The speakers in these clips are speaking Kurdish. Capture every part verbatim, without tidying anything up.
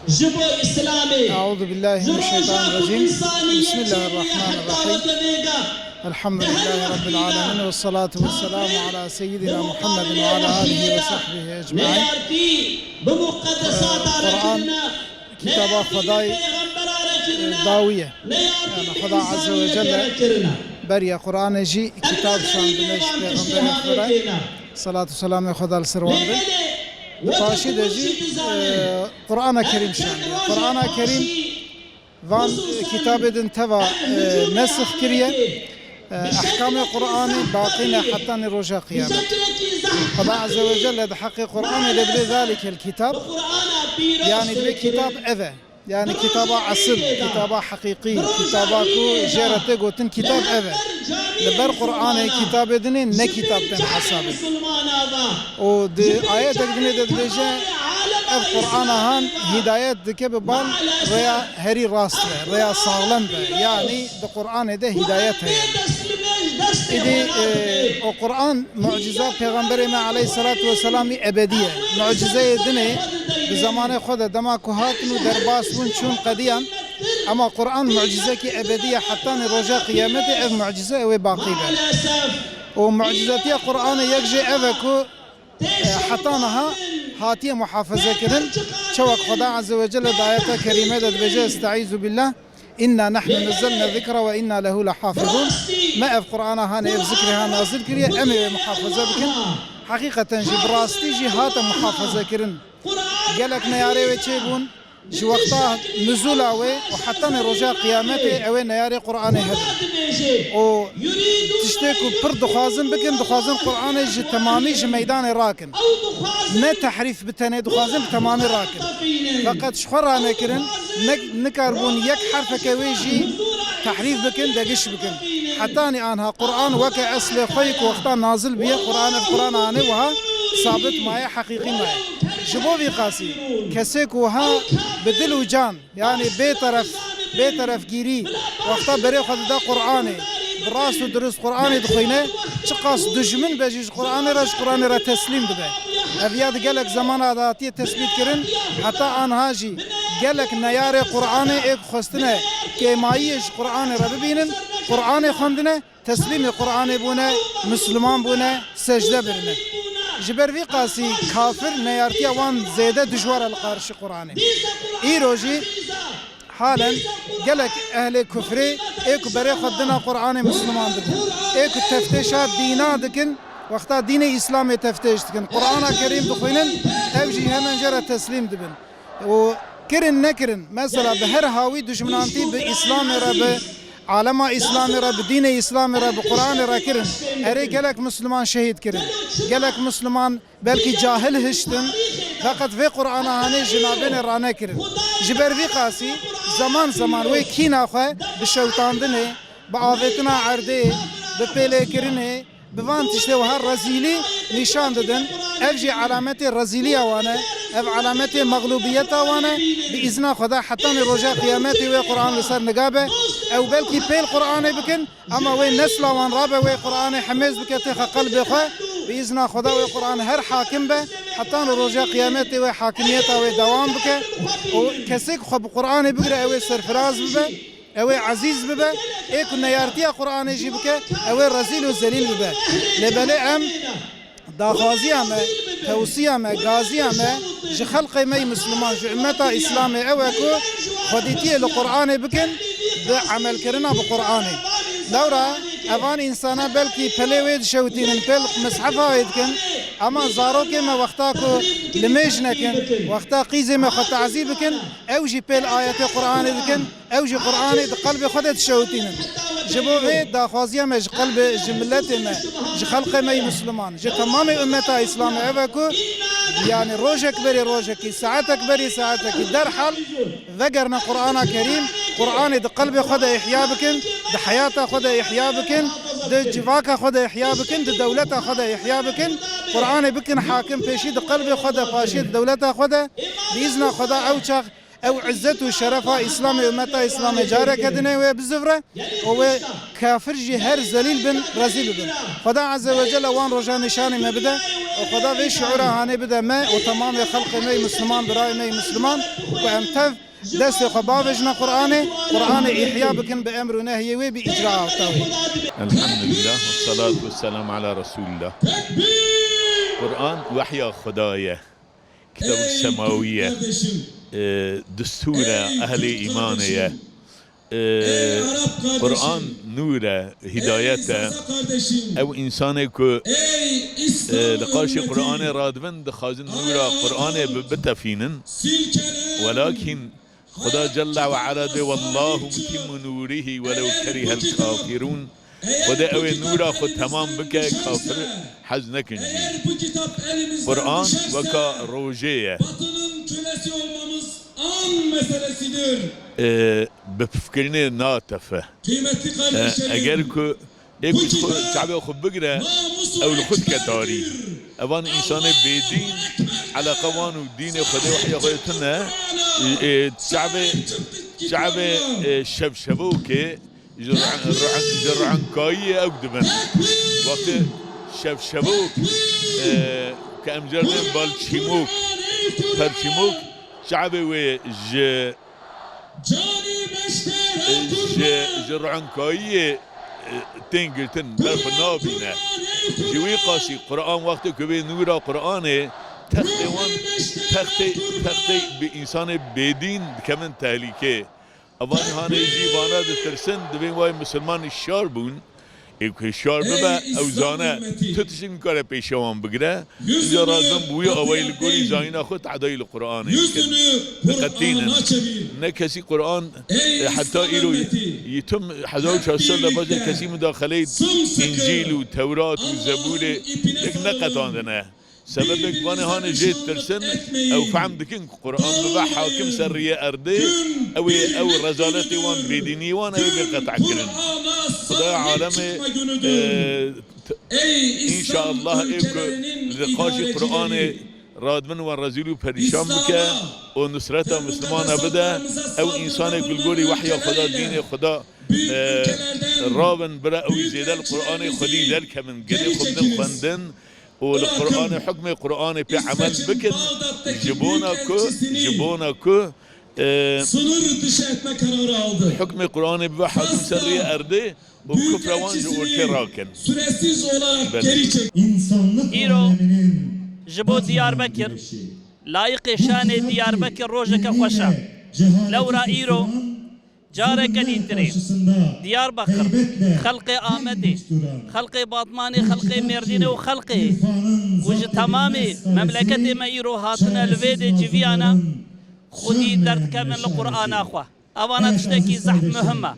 Ji bo Îslamê, أعوذ بالله من الشيطان الرجيم. بسم الله الرحمن الرحيم. الحمد لله رب العالمين والصلاة والسلام على سيدنا محمد وعلى آله وصحبه أجمعين. Neyartî bi muqedesata re Quran kirine, kitaba Xwedayê, e, dawî ye. Yani Xweda Azze ve Celle beriya Quranê jî kitab şandine ji Pêxemberê Xwedayê. Salat û selamê Xweda li ser wan be. Paşî de jî, e, Qur'ana Kerîm şandiye. Qur'ana Kerîm van, e, kitabê din teva, e, nesix kiriye. E, ehkamê Qur'anê baqî ne heta nê roja qiyamet. Xweda Azze ve Celle di heqê Qur'anê de dibê zalikel kitab. Yani dibê kitab ev e. Yani kitaba esil, kitaba heqîqî, kitaba ku jê re tê gotin kitab ev e. Li ber Qur'anê kitabê dinê ne kitab tên hesabê. Û di ayetek dinê de dibêje, ev Qur'ana han hidayet dike bi bal rêya herî rast ve, rêya saxlem ve. Yani di Qur'anê de hidayet heye. Îdî, e, o Qur'an Muciza Pêxemberê me aleyhisselatu vesselamî ebedî ye. Mucizeyê dinê bi zemanê xwe de dema ku hatin û derbas bûn çûn qediyan. Ema Qur'an mucizekî ebedî ye heta nê roja qiyametê ev mucize ew ê baqî be. Û mucizetiya Qur'anê yek jê ev e ku, e, heta niha hatiye muhafaze kirin. Çewek Xweda Azze ve Celle di ayeta kerîme de dibêje, Estaizu billah. "Inna nahnu nazzalna zikra ve inna lehu lehafizun." Me ev Qur'ana hanê, ev zikrê han nazil kiriye, em ê wê muhafaza bikin. Heqîqeten jî, bi rastî jî hate muhafaza kirin. Gelek neyarê wê çêbûn, ji wexta nuzula wê û heta nê roja qiyametê ew ê neyarê Qur'anê hebin. Û tiştê ku pir dixwazin bikin, dixwazin Qur'anê ji temamî ji meydanê rakin. Ne tehrîf bi tenê dixwazin bi temamî rakin. Feqet ji xwe ranekirin, ne, nikarbûn yek herfeke wê jî tehrîf bikin, degiş bikin. Hetanî anha Qur'an weke eslê xwe yî ku wexta nazil bûye, Qur'an ev Qur'an anê wiha sabit maye, heqîqî maye. Ji bo vî qasî, kesê ku wiha bi dil û can, Yanî bêteref, bêterefgîrî, wexta berê xwe dide Qur'anê, bi rast û dirust Qur'anê dixwîne, çiqas dijmin be jî ji Qur'anê re, ji Qur'anê re teslîm dibe. Ev ya di gelek zemana de hatiye tesbît kirin, heta anha jî gelek neyarê Qur'anê ê ku xwestine kêmayiyê ji Qur'anê re bibînin, Qur'anê xwendine, teslîmê Qur'anê bûne, Misliman bûne, secde birine. Ji ber vî qasî kafir neyartiya wan zêde dijwar e li qarşî Qur'anê. Îro jî halen gelek ehlê kufrê ê ku berê xwe dina Qur'anê Misliman dibin. Ê ku teftêşa dîna dikin, wexta dînê Îslamê teftêş dikin, Qur'ana Kerîm dixwînin, ew jî hemen jê re teslîm dibin. û kirin nekirin, mesela bi her hawî dijminantî bi Îslamê re, bi alema Îslamê re, bi dînê Îslamê re, bi Qur'anê re kirin. Erê, gelek Misliman şehîd kirin. Gelek Misliman belkî cahil hiştin. Feqet vê Qur'ana hanê ji navbênê ranekirin. Ji ber vî qasî zeman zeman wê kîna xwe bi şewtandinê, bi avêtina erdê, bi pêlêkirinê, bi van tiştê wiha rezîlî nîşan didin. Ev jî alametê rezîliya wan e, ev alametê mexlûbiyeta wan e. Bi îzna Xweda hetanî roja qiyametê wê Qur'an li ser niga be. Ew belkî pêl Qur'anê bikin, ema wê nesla wan rabe, wê Qur'anê hemêz bike têxe qelbê xwe. Bi îzna Xweda wê Qur'an her hakim be, hetanî roja qiyametê wê hakimiyeta wê dewam bike. Û kesê ku xwe bi Qur'anê bigire, ew ê serfiraz bibe. Ew ê ezîz bibe, ê ku neyartiya Qur'anê jî bike, ew ê rezîl û zelîl bibe. Lê belê em daxwaziya me, tewsiya me, gaziya me ji xelqê me yî Misliman, ji ummeta Îslamê ew e ku xwedîtiyê li Qur'anê bikin, bi emelkirina bi Qur'anê. Lewra evan însana belkî pelê wê dişewitînin, pêl mishefa wê dikin, ema zarokê me wexta ku limêj nekin, wexta qîzê me xwe tazî bikin, ew jî pêl ayetê Qur'anê dikin. Ew jî Qur'anê di qelbê xwe de dişewitînin. Ji bo vê daxwaziya me ji qelbê, ji miletê me, ji xelqê me yî Misliman, ji temamê ummeta Îslamê ev e ku, yanî rojek berî rojekî, saetek berî saetekî derhal vegerine Qur'ana Kerîm, Qur'anê di qelbê xwe de îhya bikin, di heyata xwe de îhya bikin, di civaka xwe de îhya bikin, di dewleta xwe de îhya bikin, Qur'anê bikin hakim pêşî di qelbê xwe de, paşê di dewleta xwe de, bi îzna Xweda ew çax Ew izzet û şerefa Îslamê, ummeta Îslamê careke dinê wê bizivre û wê kafir jî her zelîl bin, rezîl bibin. Xweda Azze ve Celle wan roja nîşanî me bide û Xweda vê şiûra hanê bide me û temamê xelqê me yê Misliman, birayê me yê Misliman ku em tev destê xwe bavêjine Qur'anê, Qur'anê îhya bikin bi emr û nehyê wê, bi îcraata wê. Elhamdülillah, ve salatu ve selamu ala Resulillah. Kur'an wehya Xwedayê ye. Kitabek semawî ye. Ee, destûr e, ehlê îmanê ye. Ee, Kur'an nûr e, hidayet e. Ew însanê ku, ee, li qarşî Kur'anê radibin, dixwazin nûra Kur'anê bi-, bitefînin. Welakin Xuda Celle ve Ala dê, "Wallahu mutimmu nûrihî welew kerihel kafirûn." Xwedê ew ê nûra xwe temam bike, kafir hez nekin jî. Kur'an weka rojê ye. Ee, bi pifkirinê natefe. Ee, eger ku ê ku ji xwe, çavê xwe bigire, ew li xwe dike tarî. Evan însanê bêdîn, eleqa wan û dînê Xwedê, wehya Xwedê tune, ê, çavê, çavê, ê, şevşevokê ji ru-, ru-, ji ruenkayiyê ew dibin. Wextê şevşevok, ê, ke em carên balçîmok, perçîmok, çavê wê ji ji, ji ruenkayiyê, e, tên girtin, berxwe nabîne. Ji wî qasî Quran wextê ku bê nûra Quranê textê wan, textê, textê bi însanê bêdîn dikevin tehlîkê. Evan hanê jî vana ditirsin, divên wayê misilman şiyar bûn. Ê ku hişyar bibe, ew zane, tu tiştî nikare pêşiya wan bigire. Îja razin bi wî awayî li gorî zayîna xwe tehdayî li Quranê dikin. Diqetînin. Ne kesî Quran, e, heta îro yîtim hezar û çar sed de bacê kesî mudaxeleyê Încîl û Tewrat û Zebûrê yek neqetandine. Sebebek vanê hanê jê tirsin, ew fehm dikin ku Quran bibe hakim ser riyê erdê, ew ê ew rezaletê wan, bêdînî wan, ew ê bê qetekirin. Xwedaya alemê, e, t-, înşallah ê ku li qarşî Quranê radibin wan rezîl û perîşan bike û nusreta Mislimana bide, ew însanê ku li gorî wehya Xweda, dînê Xweda, e, rabin bira ew zêde li Quranê Xwedî derkevin, gelê xwe bidin xwendin. û li Qur'anê, hukmê Qur'anê pê emel bikin, ji bona ku, ji bona ku, e, Sınır dışı etme kararı aldı. Hukmê Qur'anê bibe hakim ser riyê erdê û kufra wan ji ortê rakin. Süresiz olarak geri çek. Belê. Îro ji bo Diyarbekir, layîqê şanê Diyarbekir rojeke xweş e. Lewra îro Careke dîtirê Diyarbekir, xelkê Amedê, xelkê Batmanê, xelkê Mêrdînê û xelkê ku ji temamê memleketê me îro hatine li vê dê civiyana xwedî derdikevin li Qur'ana xwe. Evana tiştekî zehf muhim e.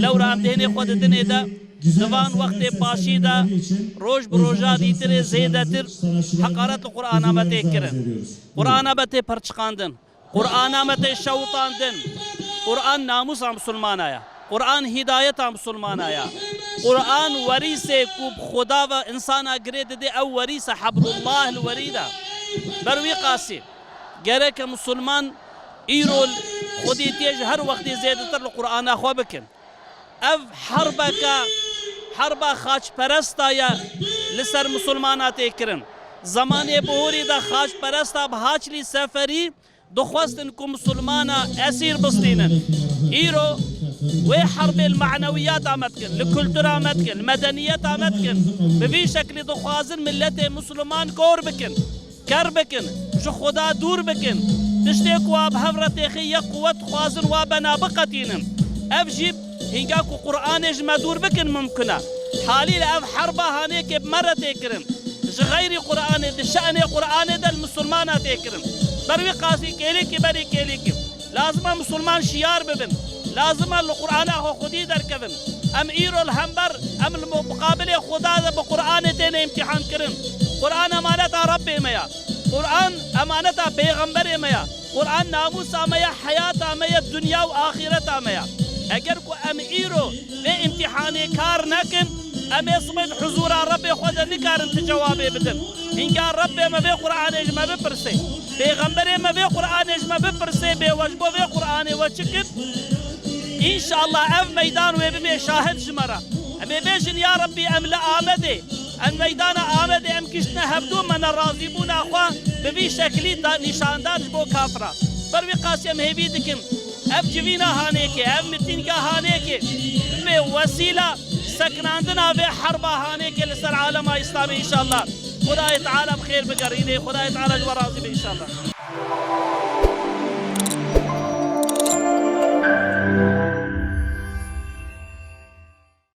Lewra em dê hênê xwe didinê de, di van wextê paşî de roj bi roja dîtirê zêdetir heqaret li Qur'ana me tê kirin. Qur'ana me tê perçiqandin. Qur'ana me tê şewitandin. Qur'an namûsa misilmana ye. Qur'an hîdayeta misilmana ye. Qur'an werîsê ku bi Xuda ve însana girê didê, ew werîs e, heblullah li werî de. Ber wî qasî gereke misilman îro xwedîtiyê ji her wextî zêdetir li Qur'ana xwe bikin. Ev herbeke, herba xaçperesta ye li ser misilmana tê kirin. Zemanê bihorî de xaçperesta bi Haçlî Seferî dixwestin ku misilmana esîr bistînin. Îro wê herbê li manewiyata me dikin, li kultura me dikin, li medeniyeta me dikin. Bi vî şeklî dixwazin miletê misilman kor bikin, ker bikin, ji Xuda dûr bikin. Tiştê ku wa bi hev re têxê yek quwet dixwazin wa bena biqetînin. Ev jî hînga ku Qur'anê ji me dûr bikin mimkun e. Halîle ev herba hanêkê bi me re tê kirin. Ji xeyrî Qur'anê, di şe'nê Qur'anê de li misilmana tê kirin. Ber wî qasî kêlîkî berî kêlîkî. Lazim e misilman şiyar bibin. Lazim e li Qur'ana xwe xwedî derkevin. Em îro li hember, em li mu-, muqabilê Xuda de bi Qur'anê têne îmtîhan kirin. Qur'an emaneta Rebbê me ya. Qur'an emaneta pêxemberê me ya. Qur'an namûsa me ya, heyata me ya, dinya û axireta me ya. Eger ku em îro vê îmtîhanê kar nekin, em ê sibê di huzûra Rebbê xwe de nikarin ti cewabê bidin. Hînga Rebbê me vê Qur'anê ji me bipirse. Pêxemberê me vê Qur'anê ji me bipirsê bê we ji bo vê Qur'anê we çi kir? Înşallah ev meydan wê bibe şahid ji me re. Em ê bêjin, ya Rebbî, em li Amedê, em meydana Amedê em kiştine hevdû, me ne razîbûna xwe bi vî şekilî da nîşandan ji bo kafira. Ber wî qasî em hêvî dikin, ev civîna Hanêkê, ev mitînga Hanêkê bibe wesîla sekinandina vê herba Hanêkê li ser alema Îslamê înşallah. Xwedayê Teala bi xêr bigerînê, Xwedayê Teala ji we razî be înşallah.